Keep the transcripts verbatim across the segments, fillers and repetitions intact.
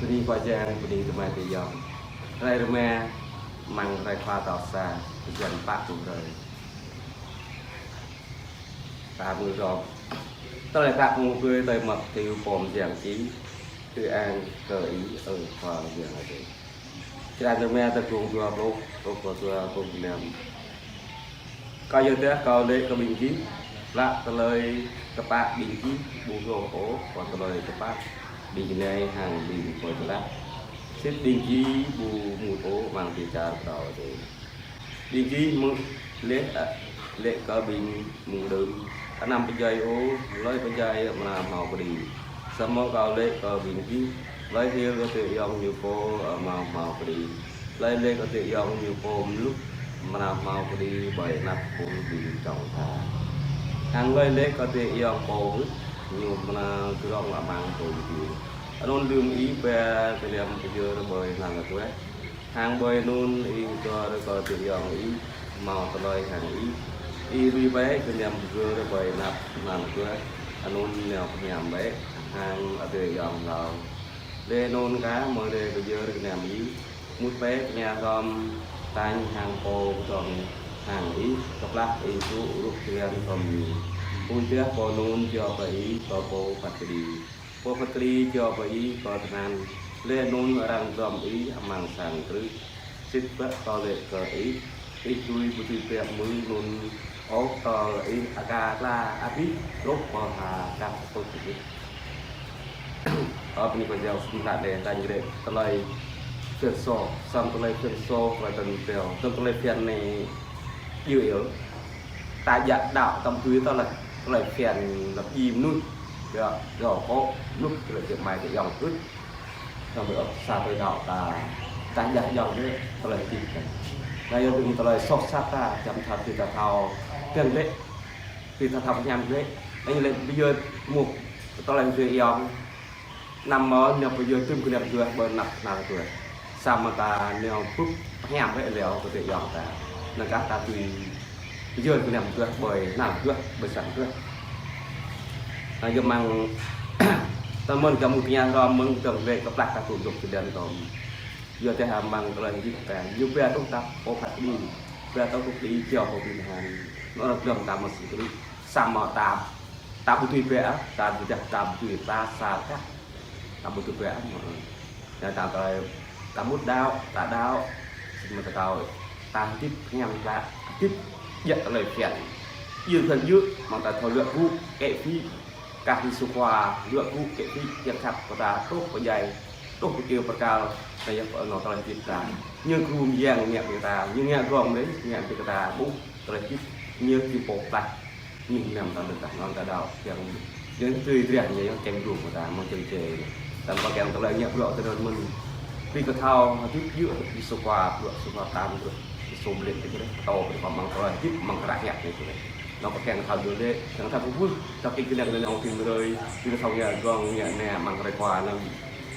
Bơni Khua Yang, bơni tơmai tơyŏng. Hrơi rơma, amăng hrơi Khua tal sa, bơyan pă pluh hrơi. Ta hmư̆ hrŏm. Tơlơi pơpŭ kơ tơlơi mơak tui pô mơyang čih. Ư-ang kơ Ih, ơ Khua Yang Adai. Črăn rơma, tơlơi dua pluh, pluh dua, pluh năm. Kâo yơh tơdah kâo laĭ kơ ƀing gih, hlak tơlơi tơpă ƀing gih ƀu hloh ôh, kơ tơlơi tơpă ƀing nai hăng ƀing pơtơlah. Sĭt ƀing gih ƀu mŭt ôh amăng biă čar pơtao Adai. Ƀing gih mơ̆ laĭ, laĭ kơ ƀing mơ̆ng đưm, anăm pơdjai ôh, hlơi pơdjai amra hmâo kơđi. Samơ̆ kâo laĭ kơ ƀing gih, hlơi hil kơ adơi ayŏng ñu pô, amra hmâo kơđi. Hlơi laĭ kơ adơi ayŏng ñu pô mlŭk, amra hmâo kơđi ƀơi anăp phung ƀing dŏng tha. Hăng hlơi laĭ kơ adơi ayŏng pô hưt, ñu amra grong amăng tơlơi jing. Anŭn lơ̆m ih ba gơnam pơyơr ƀơi anăn tơtuah, hăng ƀơi anŭn ih pơyơr kơ adơi ayŏng ih, hmâo tơlơi hăng ih. Ih lui bĕ gơnam pơyơr ƀơi anăp anăn tơtuah, anŭn nao pơhiam bĕ hăng adơi ayŏng hlâo. Laih anŭn kah mơ̆ rai pơyơr gơnam ih, mŭt bĕ tơña hrŏm tañ hăng pô pơtong hăng ih, kơplah ih dŏ hrup jơlan hrŏm ñu. Ƀuh tơdah pô anŭn jao kơ ih kơ pô phat kơđi, pô phat kơđi jao kơ ih kơ tơngan, laih anŭn arăng dŏm ih amăng sang krư̆. Sĭt biă kâo laĭ kơ ih, ih dưi ƀu dưi biă mơ̆ng anŭn ôh, tơl ih aka tla abih truh pơ ha kah tŭ kơdih. Ơ, bơni Khua Yang, sĭt biă đe, ta ñu rĕ tơlơi phiăn soh, samơ̆ tơlơi phiăn soh, tơlơi tơnpeo, tơl tơlơi phiăn anai djơ̆ yơh. Ta djă đaŏ, ta ƀu dưi tơlơi, tơlơi phiăn lăp djim mơnuih. Yơh, yơh, kơ mơnuih tơlơi djơ̆ mai tơlơi ayŏng ưt. Samơ̆ ƀơi ôh sa tơlơi đaŏ ta, ta djă ayŏng ưt, tơlơi hơdip ta. Anai yơh tơlơi soh sat ta, čăm tha tui ta thâo, phiăn lĕ, tui ta thâo pơhiam lĕ. Anai lĕ pơyơr mŭk tơlơi hơdip ayŏng. Anăm mơ̆ nao pơyơr tơm gơnam tơtuah ƀơi anăp anăn tơtuah. Samơ̆ ta nao bưp pơhiam bĕ leo kơ adơi ayŏng ta. Năng kah ta tui pơyơr gơnam tơtuah ƀơi anăn tơtuah, ƀơi sang tơtuah. Anai yơh amăng tơmơ̆n kơ mŭt tơña hrŏm mơ̆ng tơlơi kơplah ta tŭ dŏ kơđen tơm. Yơh tơdah amăng tơlơi hơdip ta, ñu ba truh ta pô phat kơđi, ba truh kơđi jao pô pơmĭn hăng. Anŭn arăng dŏm ta mơ̆ng sang krư̆. Samơ̆ ta ta ƀu dưi bĕ, ta ƀu dưi, ta ƀu dưi, ta sa kah. Ta ƀu dưi bĕ, mơ̆. Anai ta tơlơi, ta mŭt đaŏ, ta đaŏ, sĭt mơ̆ ta thâo, ta hơdip hiam klă, hơdip djă tơlơi phiăn. Yơh phiăn yơh, mơ̆ng ta thâo luă gŭ, kĕ phi, kah Yêsu Khua, luă gŭ, kĕ phi, kiăng khăp kơ ta, truh pơdjai, truh pơkiêu pơkal, ta yơh pơnô tơlơi hơdip ta. Ñu gru mơyang ngă kơ ta, ñu ngă gong mơ̆n, ngă kơ ta, ƀuh, tơlơi hơdip, ñu či pô plah. Ñu gơnam ta đơ̆ng ta ngăn ta đaŏ, kiăng, kiăng tui driah ñu, kiăng gru kơ ta, mơ̆ng kiăng čê. Samơ̆ kiăng tơlơi ngă bruă tơdơi mơ̆n. Tui kơ thâo, hơdip yơh, Yêsu Khua, bruă Yêsu Khua tam bruă, Yêsu mơlĕ tui kơ, pơtô kơ ta amăng tơlơi hơdip, amăng krah hiăp ñu kơ. Anŭn kơ kiăng thâo djơ̆ lĕ, kiăng thâo pơpŭl, ta kiăng gơnam anŭn phim rơi, tui kơ thâo ngă gong, ngă ne, amăng hrơi Khua anŭn.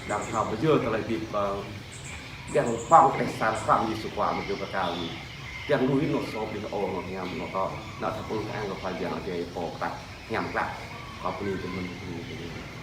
Đang thâo pơyơr tơlơi hơdip, ơ, Kiăng pơ̆ng kơ sa hrăm Yêsu Khua mơ̆ kơ pơkal ñu. Kiăng lui anŏ soh ƀing ơ anŏ hiam anŏ tŏ. Anŏ ta pơ̆ng kơ ang kơ Khua Yang Adai pô pơtă hiam klă. Kâo bơni tơmơ̆n, bơni tơmơ̆n.